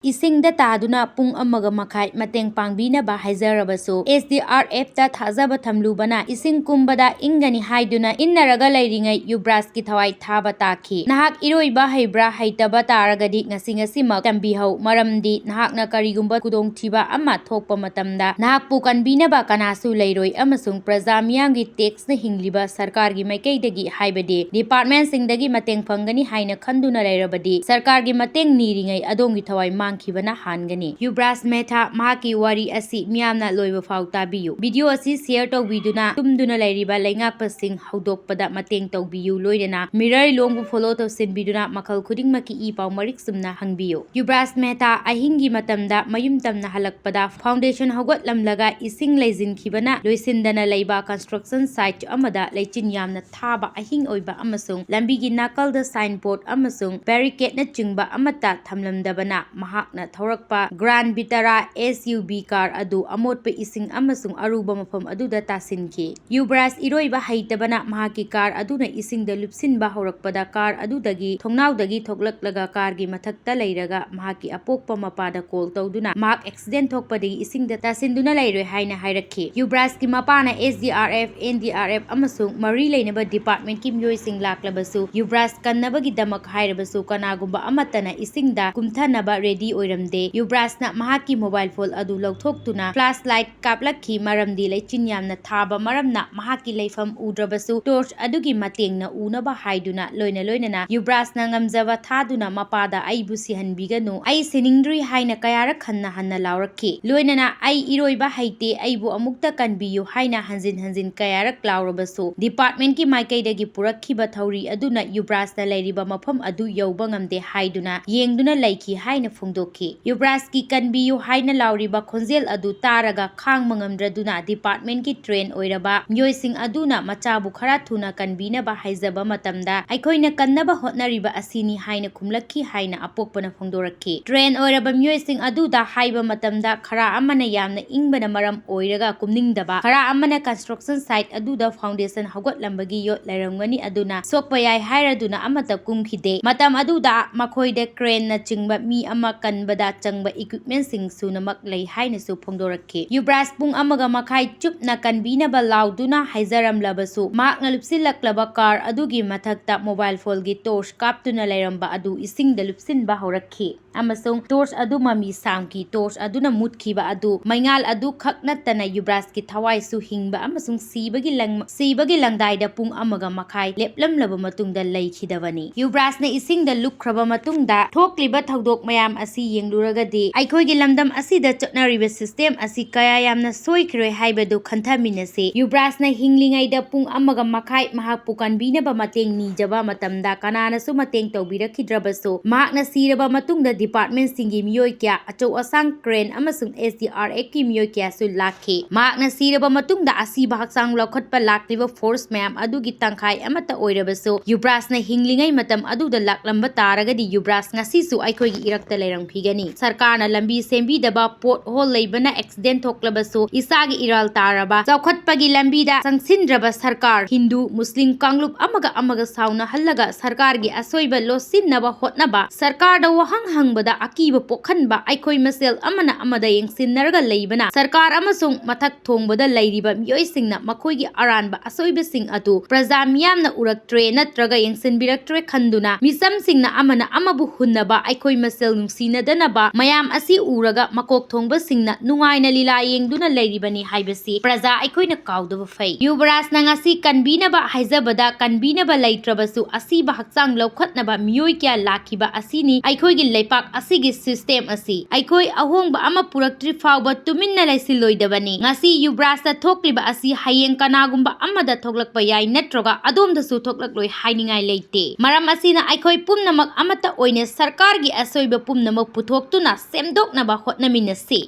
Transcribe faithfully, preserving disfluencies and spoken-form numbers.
ꯏꯁꯤꯡꯗ ꯇꯥꯗꯨꯅ ꯄꯨꯡ ꯑꯃꯒ ꯃꯈꯥꯏ ꯃꯇꯦꯡ ꯄꯥꯡꯕꯤꯅꯕ ꯍꯥꯏꯖꯔꯕꯁꯨ, S D R F ꯇ ꯊꯥꯖꯕ ꯊꯝꯂꯨꯕꯅ ꯏꯁꯤꯡ ꯀꯨꯝꯕꯗ ꯏꯪꯒꯅꯤ ꯍꯥꯏꯗꯨꯅ ꯏꯟꯅꯔꯒ ꯂꯩꯔꯤꯉꯩ ꯌꯨꯕ꯭ꯔꯥꯖꯀꯤ ꯊꯋꯥꯏ ꯊꯥꯕ ꯇꯥꯈꯤ꯫ "ꯅꯍꯥꯛ ꯏꯔꯣꯏꯕ ꯍꯩꯕ꯭ꯔꯥ? ꯍꯩꯇꯕ ꯇꯥꯔꯒꯗꯤ ꯉꯁꯤ ꯉꯁꯤꯃꯛ ꯇꯝꯕꯤꯍꯧ, ꯃꯔꯝꯗꯤ ꯅꯍꯥꯛꯅ ꯀꯔꯤꯒꯨꯝꯕ ꯈꯨꯗꯣꯡꯊꯤꯕ ꯑꯃ ꯊꯣꯛꯄ ꯃꯇꯝꯗ ꯅꯍꯥꯛꯄꯨ ꯀꯟꯕꯤꯅꯕ ꯀꯅꯥꯁꯨ ꯂꯩꯔꯣꯏ, ꯑꯃꯁꯨꯡ ꯄ꯭ꯔꯖꯥ ꯃꯤꯌꯥꯝꯒꯤ ꯇꯦꯛꯁꯅ ꯍꯤꯡꯂꯤꯕ ꯁꯔꯀꯥꯔꯒꯤ ꯃꯥꯏꯀꯩꯗꯒꯤ, ꯍꯥꯏꯕꯗꯤ ꯗꯤꯄꯥꯔꯠꯃꯦꯟꯁꯤꯡꯗꯒꯤ ꯃꯇꯦꯡ ꯐꯪꯒꯅꯤ ꯍꯥꯏꯅ ꯈꯟꯗꯨꯅ ꯂꯩꯔꯕꯗꯤ, ꯁꯔꯀꯥꯔꯒꯤ ꯃꯇꯦꯡ ꯅꯤꯔꯤꯉꯩ ꯑꯗꯣꯝꯒꯤ ꯊꯋꯥꯏ ꯃꯥꯡꯈꯤꯕꯅ ꯍꯥꯟꯒꯅꯤ꯫" ꯌꯨꯕ꯭ꯔꯥꯖ ꯃꯦꯊꯥ, ꯃꯍꯥꯛꯀꯤ ꯋꯥꯔꯤ ꯑꯁꯤ ꯃꯤꯌꯥꯝꯅ ꯂꯣꯏꯕ ꯐꯥꯎ ꯇꯥꯕꯤꯌꯨ꯫ ꯚꯤꯗꯤꯑꯣ ꯑꯁꯤ ꯁꯤꯌꯔ ꯇꯧꯕꯤꯗꯨꯅ ꯇꯨꯝꯗꯨꯅ ꯂꯩꯔꯤꯕ ꯂꯩꯉꯥꯛꯄꯁꯤꯡ ꯍꯧꯗꯣꯛꯄꯗ ꯃꯇꯦꯡ ꯇꯧꯕꯤꯌꯨ, ꯂꯣꯏꯅꯅ ꯃꯤꯔꯔ ꯂꯣꯡꯕꯨ ꯐꯣꯂꯣ ꯇꯧꯁꯤꯟꯕꯤꯗꯨꯅ ꯃꯈꯜ ꯈꯨꯗꯤꯡꯃꯛꯀꯤ ꯏ ꯄꯥꯎ ꯃꯔꯤꯛ ꯆꯨꯝꯅ ꯍꯪꯕꯤꯌꯨ꯫ ꯌꯨꯕ꯭ꯔꯥꯖ ꯃꯦꯍꯇꯥ ꯑꯍꯤꯡꯒꯤ ꯃꯇꯝꯗ ꯃꯌꯨꯝ ꯇꯝꯅ ꯍꯜꯂꯛꯄꯗ ꯐꯥꯎꯟꯗꯦꯁꯟ ꯍꯧꯒꯠꯂꯝꯂꯒ ꯏꯁꯤꯡ ꯂꯩꯁꯤꯟꯈꯤꯕꯅ ꯂꯣꯏꯁꯤꯟꯗꯅ ꯂꯩꯕ ꯀꯟꯁꯇ꯭ꯔꯛꯁꯟ ꯁꯥꯏꯠ ꯑꯃꯗ ꯂꯩꯆꯤꯟ ꯌꯥꯝꯅ ꯊꯥꯕ ꯑꯍꯤꯡ ꯑꯣꯏꯕ ꯑꯃꯁꯨꯡ ꯂꯝꯕꯤꯒꯤ ꯅꯥꯀꯜꯗ ꯁꯥꯏꯟꯕꯣꯔꯗ ꯑꯃꯁꯨꯡ ꯕꯦꯔꯤꯀꯦꯗꯅꯆꯤꯡꯕ ꯑꯃꯠꯇ ꯊꯝꯂꯝꯗꯕꯅ ꯃꯍꯥꯛꯅ ꯊꯧꯔꯛꯄ ꯒ꯭ꯔꯥꯟ ꯚꯤꯇꯥꯔꯥ S U V ꯀꯥꯔ ꯑꯗꯨ ꯑꯃꯣꯠꯄ ꯏꯁꯤꯡ ꯑꯃꯁꯨꯡ ꯑꯔꯨꯕ ꯃꯐꯝ ꯑꯗꯨꯗ ꯇꯥꯁꯤꯟꯈꯤ꯫ ꯌꯨꯕ꯭ꯔꯥꯖ ꯏꯔꯣꯏꯕ ꯍꯩꯇꯕꯅ ꯃꯍꯥꯛꯀꯤ ꯀꯥꯔ ꯑꯗꯨꯅ ꯏꯁꯤꯡꯗ ꯂꯨꯞꯁꯤꯟꯕ ꯍꯧꯔꯛꯄꯗ ꯀꯥꯔ ꯑꯗꯨꯗꯒꯤ ꯊꯣꯡꯅꯥꯎꯗꯒꯤ ꯊꯣꯛꯂꯛꯂꯒ ꯀꯥꯔꯒꯤ ꯃꯊꯛꯇ ꯂꯩꯔꯒ ꯃꯍꯥꯛꯀꯤ ꯑꯄꯣꯛꯄ ꯃꯄꯥꯗ ꯀꯣꯜ ꯇꯧꯗꯨꯅ ꯃꯍꯥꯛ ꯑꯦꯛꯁꯤꯗꯦꯟ ꯊꯣꯛꯄꯗꯒꯤ ꯏꯁꯤꯡꯗ ꯇꯥꯁꯤꯟꯗꯨꯅ ꯂꯩꯔꯣꯏ ꯍꯥꯏꯅ ꯍꯥꯏꯔꯛꯈꯤ꯫ ꯌꯨꯕ꯭ꯔꯥꯖꯀꯤ ꯃꯄꯥꯅ S D R F, N D R F ꯑꯃꯁꯨꯡ ꯃꯔꯤ ꯂꯩꯅꯕ ꯗꯤꯄꯥꯔꯠꯃꯦꯟꯠꯀꯤ ꯃꯤꯑꯣꯏꯁꯤꯡ ꯂꯥꯛꯂꯕꯁꯨ ꯌꯨꯕ꯭ꯔꯥꯖ ꯀꯟꯅꯕꯒꯤꯗꯃꯛ ꯍꯥꯏꯔꯕꯁꯨ ꯀꯅꯥꯒꯨꯝꯕ ꯑꯃꯠꯇꯅ ꯏꯁꯤꯡꯗ ꯀꯨꯝꯊꯅꯕ ꯔꯦꯗꯤ ꯑꯣꯏꯔꯝꯗꯦ꯫ ꯌꯨꯕ꯭ꯔꯥꯖꯅ ꯃꯍꯥꯛꯀꯤ ꯃꯣꯕꯥꯏꯜ ꯐꯣꯟ ꯑꯗꯨ ꯂꯧꯊꯣꯛꯇꯨꯅ ꯐ꯭ꯂꯥꯁ ꯂꯥꯏꯠ ꯀꯥꯞꯂꯛꯈꯤ, ꯃꯔꯝꯗꯤ ꯂꯩꯆꯤꯟ ꯌꯥꯝꯅ ꯊꯥꯕ ꯃꯔꯝꯅ ꯃꯍꯥꯛꯀꯤ ꯂꯩꯐꯝ ꯎꯗ꯭ꯔꯕꯁꯨ ꯇꯣꯔꯆ ꯑꯗꯨꯒꯤ ꯃꯇꯦꯡꯅ ꯎꯅꯕ ꯍꯥꯏꯗꯨꯅ ꯂꯣꯏꯅ ꯂꯣꯏꯅꯅ ꯌꯨꯕ꯭ꯔꯥꯖꯅ ꯉꯝꯖꯕ ꯊꯥꯗꯨꯅ ꯃꯄꯥꯗ "ꯑꯩꯕꯨ ꯁꯤꯍꯟꯕꯤꯒꯅꯨ, ꯑꯩ ꯁꯤꯅꯤꯡꯗ꯭ꯔꯤ" ꯍꯥꯏꯅ ꯀꯌꯥꯔꯛ ꯍꯟꯅ ꯍꯟꯅ ꯂꯥꯎꯔꯛꯈꯤ꯫ ꯂꯣꯏꯅꯅ "ꯑꯩ ꯏꯔꯣꯏꯕ ꯍꯩꯇꯦ, ꯑꯩꯕꯨ ꯑꯃꯨꯛꯇ ꯀꯟꯕꯤꯌꯨ" ꯍꯥꯏꯅ ꯍꯟꯖꯤꯟ ꯍꯟꯖꯤꯟ ꯀꯌꯥꯔꯛ ꯂꯥꯎꯔꯕꯁꯨ ꯗꯤꯄꯥꯔꯠꯃꯦꯟꯠꯀꯤ ꯃꯥꯏꯀꯩꯗꯒꯤ ꯄꯨꯔꯛꯈꯤꯕ ꯊꯧꯔꯤ ꯑꯗꯨꯅ ꯌꯨꯕ꯭ꯔꯥꯖꯅ ꯂꯩꯔꯤꯕ ꯃꯐꯝ ꯑꯗꯨ ꯌꯧꯕ ꯉꯝꯗꯦ ꯍꯥꯏꯗꯨꯅ ꯌꯦꯡꯗꯨꯅ ꯂꯩꯈꯤ ꯍꯥꯏꯅ ꯐꯣꯡꯗꯣꯛꯈꯤ꯫ ꯌꯨꯕ꯭ꯔꯥꯖꯀꯤ "ꯀꯟꯕꯤꯌꯨ" ꯍꯥꯏꯅ ꯂꯥꯎꯔꯤꯕ ꯈꯣꯟꯖꯦꯜ ꯑꯗꯨ ꯇꯥꯔꯒ ꯈꯥꯡꯕ ꯉꯝꯗ꯭ꯔꯗꯨꯅ ꯗꯤꯄꯥꯔꯠꯃꯦꯟꯠꯀꯤ ꯇ꯭ꯔꯦꯟ ꯑꯣꯏꯔꯕ ꯃꯤꯑꯣꯏꯁꯤꯡ ꯑꯗꯨꯅ ꯃꯆꯥꯕꯨ ꯈꯔ ꯊꯨꯅ ꯀꯟꯕꯤꯅꯕ ꯍꯥꯏꯖꯕ ꯃꯇꯝꯗ "ꯑꯩꯈꯣꯏꯅ ꯀꯟꯅꯕ ꯍꯣꯠꯅꯔꯤꯕ ꯑꯁꯤꯅꯤ" ꯍꯥꯏꯅ ꯈꯨꯝꯂꯛꯈꯤ ꯍꯥꯏꯅ ꯑꯄꯣꯛꯄꯅ ꯐꯣꯡꯗꯣꯔꯛꯈꯤ꯫ ꯇ꯭ꯔꯦꯟ ꯑꯣꯏꯔꯕ ꯃꯤꯑꯣꯏꯁꯤꯡ ꯑꯗꯨꯗ ꯍꯥꯏꯕ ꯃꯇꯝꯗ ꯈꯔ ꯑꯃꯅ ꯌꯥꯝꯅ ꯏꯪꯕꯅ ꯃꯔꯝ ꯑꯣꯏꯔꯒ ꯀꯨꯝꯅꯤꯡꯗꯕ, ꯈꯔ ꯑꯃꯅ ꯀꯟꯁꯇ꯭ꯔꯛꯁꯟ ꯁꯥꯏꯠ ꯑꯗꯨꯗ ꯐꯥꯎꯟꯗꯦꯁꯟ ꯍꯧꯒꯠꯂꯝꯕꯒꯤ ꯌꯣꯠ ꯂꯩꯔꯝꯒꯅꯤ ꯑꯗꯨꯅ ꯁꯣꯛꯄ ꯌꯥꯏ ꯍꯥꯏꯔꯗꯨꯅ ꯑꯃꯠꯇ ꯀꯨꯝꯈꯤꯗꯦ꯫ ꯃꯇꯝ ꯑꯗꯨꯗ ꯃꯈꯣꯏꯗ ꯀ꯭ꯔꯦꯟꯅꯆꯤꯡꯕ ꯃꯤ ꯑꯃ ꯀꯟꯕꯗ ꯆꯪꯕ equipment ꯁꯤꯡ ꯁꯨꯅꯃꯛ ꯂꯩ ꯍꯥꯏꯅꯁꯨ ꯐꯣꯡꯗꯣꯔꯛꯈꯤ꯫ ꯌꯨꯕ꯭ꯔꯥꯖ ꯄꯨꯡ ꯑꯃꯒ ꯃꯈꯥꯏ ꯆꯨꯞꯅ ꯀꯟꯕꯤꯅꯕ ꯂꯥꯎꯗꯨꯅ ꯍꯥꯏꯖꯔꯝꯂꯕꯁꯨ, ꯃꯍꯥꯛꯅ ꯂꯨꯞꯁꯤꯜꯂꯛꯂꯕ car ꯑꯗꯨꯒꯤ ꯃꯊꯛꯇ mobile phone ꯒꯤ torch ꯀꯥꯞꯇꯨꯅ ꯂꯩꯔꯝꯕ ꯑꯗꯨ ꯏꯁꯤꯡꯗ ꯂꯨꯞꯁꯤꯟꯕ ꯍꯧꯔꯛꯈꯤ꯫ ꯑꯃꯁꯨꯡ torch ꯑꯗꯨ ꯃꯃꯤ ꯁꯥꯝꯈꯤ꯫ Torch ꯑꯗꯨꯅ ꯃꯨꯠꯈꯤꯕ ꯑꯗꯨ ꯃꯩꯉꯥꯜ ꯑꯗꯨ ꯈꯛ ꯅꯠꯇꯅ ꯌꯨꯕ꯭ꯔꯥꯖꯀꯤ ꯊꯋꯥꯏꯁꯨ ꯍꯤꯡꯕ ꯑꯃꯁꯨꯡ ꯁꯤꯕꯒꯤ ꯂꯪ-, ꯁꯤꯕꯒꯤ ꯂꯪꯗꯥꯏꯗ ꯄꯨꯡ ꯑꯃꯒ ꯃꯈꯥꯏ ꯂꯦꯞꯂꯝꯂꯕ ꯃꯇꯨꯡꯗ ꯂꯩꯈꯤꯗꯕꯅꯤ꯫ ꯌꯨꯕ꯭ꯔꯥꯖꯅ ꯏꯁꯤꯡꯗ ꯂꯨꯞꯈ꯭ꯔꯕ ꯃꯇꯨꯡꯗ ꯊꯣꯛꯂꯤꯕ ꯊꯧꯗꯣꯛ ꯃꯌꯥꯝ ꯑꯁꯤ ꯌꯦꯡꯂꯨꯔꯒꯗꯤ, ꯑꯩꯈꯣꯏꯒꯤ ꯂꯝꯗꯝ ꯑꯁꯤꯗ ꯆꯠꯅꯔꯤꯕ system ꯑꯁꯤ ꯀꯌꯥ ꯌꯥꯝꯅ ꯁꯣꯏꯈ꯭ꯔꯦ ꯍꯥꯏꯕꯗꯨ ꯈꯟꯊꯃꯤꯟꯅꯁꯤ꯫ ꯌꯨꯕ꯭ꯔꯥꯖꯅ ꯍꯤꯡꯂꯤꯉꯩꯗ ꯄꯨꯡ ꯑꯃꯒ ꯃꯈꯥꯏ ꯃꯍꯥꯛꯄꯨ ꯀꯟꯕꯤꯅꯕ ꯃꯇꯦꯡ ꯅꯤꯖꯕ ꯃꯇꯝꯗ ꯀꯅꯥꯅꯁꯨ ꯃꯇꯦꯡ ꯇꯧꯕꯤꯔꯛꯈꯤꯗ꯭ꯔꯕꯁꯨ, ꯃꯍꯥꯛꯅ ꯁꯤꯔꯕ ꯃꯇꯨꯡꯗ department ꯁꯤꯡꯒꯤ ꯃꯤꯑꯣꯏ ꯀꯌꯥ, ꯑꯆꯧ ꯑꯁꯥꯡ crane ꯑꯃꯁꯨꯡ S D R F ꯀꯤ ꯃꯤꯑꯣꯏ ꯀꯌꯥꯁꯨ ꯂꯥꯛꯈꯤ꯫ ꯃꯍꯥꯛꯅ ꯁꯤꯔꯕ ꯃꯇꯨꯡꯗ ꯑꯁꯤꯕ ꯍꯛꯆꯥꯡ ꯂꯧꯈꯠꯄ ꯂꯥꯛꯂꯤꯕ force ꯃꯌꯥꯝ ꯑꯗꯨꯒꯤ ꯇꯪꯈꯥꯏ ꯑꯃꯠꯇ ꯑꯣꯏꯔꯕꯁꯨ, ꯌꯨꯕ꯭ꯔꯥꯖꯅ ꯍꯤꯡꯂꯤꯉꯩ ꯃꯇꯝ ꯑꯗꯨꯗ ꯂꯥꯛꯂꯝꯕ ꯇꯥꯔꯒꯗꯤ, ꯌꯨꯕ꯭ꯔꯥꯖ ꯉꯁꯤꯁꯨ ꯑꯩꯈꯣꯏꯒꯤ ꯏꯔꯛꯇ ꯂꯩꯔꯝꯈꯤꯒꯅꯤ꯫ ꯁꯔꯀꯥꯔꯅ ꯂꯝꯕꯤ ꯁꯦꯝꯕꯤꯗꯕ, pothole ꯂꯩꯕꯅ accident ꯊꯣꯛꯂꯕꯁꯨ, ꯏꯁꯥꯒꯤ ꯏꯔꯥꯜ ꯇꯥꯔꯕ, ꯆꯥꯎꯈꯠꯄꯒꯤ ꯂꯝꯕꯤꯗ ꯆꯪꯁꯤꯟꯗ꯭ꯔꯕ ꯁꯔꯀꯥꯔ, ꯍꯤꯟꯗꯨ, ꯃꯨꯁꯂꯤꯝ ꯀꯥꯡꯂꯨꯞ ꯑꯃꯒ ꯑꯃꯒ ꯁꯥꯎꯅꯍꯜꯂꯒ ꯁꯔꯀꯥꯔꯒꯤ ꯑꯁꯣꯏꯕ ꯂꯣꯠꯁꯤꯟꯅꯕ ꯍꯣꯠꯅꯕ, ꯁꯔꯀꯥꯔꯗ ꯋꯥꯍꯪ ꯍꯪꯕꯗ ꯑꯀꯤꯕ ꯄꯣꯛꯍꯟꯕ, ꯑꯩꯈꯣꯏ ꯃꯁꯦꯜ ꯑꯃꯅ ꯑꯃꯗ ꯌꯦꯡꯁꯤꯟꯅꯔꯒ ꯂꯩꯕꯅ ꯁꯔꯀꯥꯔ ꯑꯃꯁꯨꯡ ꯃꯊꯛ ꯊꯣꯡꯕꯗ ꯂꯩꯔꯤꯕ ꯃꯤꯑꯣꯏꯁꯤꯡꯅ ꯃꯈꯣꯏꯒꯤ ꯑꯔꯥꯟꯕ ꯑꯁꯣꯏꯕꯁꯤꯡ ꯑꯗꯨ ꯄ꯭ꯔꯖꯥ ꯃꯤꯌꯥꯝꯅ ꯎꯔꯛꯇ꯭ꯔꯦ ꯅꯠꯇ꯭ꯔꯒ ꯌꯦꯡꯁꯤꯟꯕꯤꯔꯛꯇ꯭ꯔꯦ ꯈꯟꯗꯨꯅ, ꯃꯤꯆꯝꯁꯤꯡꯅ ꯑꯃꯅ ꯑꯃꯕꯨ ꯍꯨꯟꯅꯕ, ꯑꯩꯈꯣꯏ ꯃꯁꯦꯜ ꯅꯨꯡꯁꯤꯅꯗꯅꯕ ꯃꯌꯥꯝ ꯑꯁꯤ ꯎꯔꯒ ꯃꯀꯣꯛ ꯊꯣꯡꯕꯁꯤꯡꯅ ꯅꯨꯡꯉꯥꯏꯅ ꯂꯤꯂꯥ ꯌꯦꯡꯗꯨꯅ ꯂꯩꯔꯤꯕꯅꯤ ꯍꯥꯏꯕꯁꯤ ꯄ꯭ꯔꯖꯥ ꯑꯩꯈꯣꯏꯅ ꯀꯥꯎꯗꯕ ꯐꯩ꯫ ꯌꯨꯕꯔꯥꯖꯅ ꯉꯁꯤ ꯀꯟꯕꯤꯅꯕ ꯍꯥꯏꯖꯕꯗ ꯀꯟꯕꯤꯅꯕ ꯂꯩꯇ꯭ꯔꯕꯁꯨ, ꯑꯁꯤꯕ ꯍꯛꯆꯥꯡ ꯂꯧꯈꯠꯅꯕ ꯃꯤꯑꯣꯏ ꯀꯌꯥ ꯂꯥꯛꯈꯤꯕ ꯑꯁꯤꯅꯤ꯫ ꯑꯩꯈꯣꯏꯒꯤ ꯂꯩꯄꯥꯛ ꯑꯁꯤꯒꯤ system ꯑꯁꯤ ꯑꯩꯈꯣꯏ ꯑꯍꯣꯡꯕ ꯑꯃ ꯄꯨꯔꯛꯇ꯭ꯔꯤ ꯐꯥꯎꯕ ꯇꯨꯃꯤꯟꯅ ꯂꯩꯁꯤꯜꯂꯣꯏꯗꯕꯅꯤ꯫ ꯉꯁꯤ ꯌꯨꯕꯔꯥꯖꯇ ꯊꯣꯛꯂꯤꯕ ꯑꯁꯤ ꯍꯌꯦꯡ ꯀꯅꯥꯒꯨꯝꯕ ꯑꯃꯗ ꯊꯣꯛꯂꯛꯄ ꯌꯥꯏ, ꯅꯠꯇ꯭ꯔꯒ ꯑꯗꯣꯝꯗꯁꯨ ꯊꯣꯛꯂꯛꯂꯣꯏ ꯍꯥꯏꯅꯤꯡꯉꯥꯏ ꯂꯩꯇꯦ꯫ ꯃꯔꯝ ꯑꯁꯤꯅ ꯑꯩꯈꯣꯏ ꯄꯨꯝꯅꯃꯛ ꯑꯃꯠꯇ ꯑꯣꯏꯅ ꯁꯔꯀꯥꯔꯒꯤ ꯑꯁꯣꯏꯕ ꯄꯨꯝꯅꯃꯛ ꯄꯨꯊꯣꯛꯇꯨꯅ ꯁꯦꯝꯗꯣꯛꯅꯕ ꯍꯣꯠꯅꯃꯤꯟꯅꯁꯤ꯫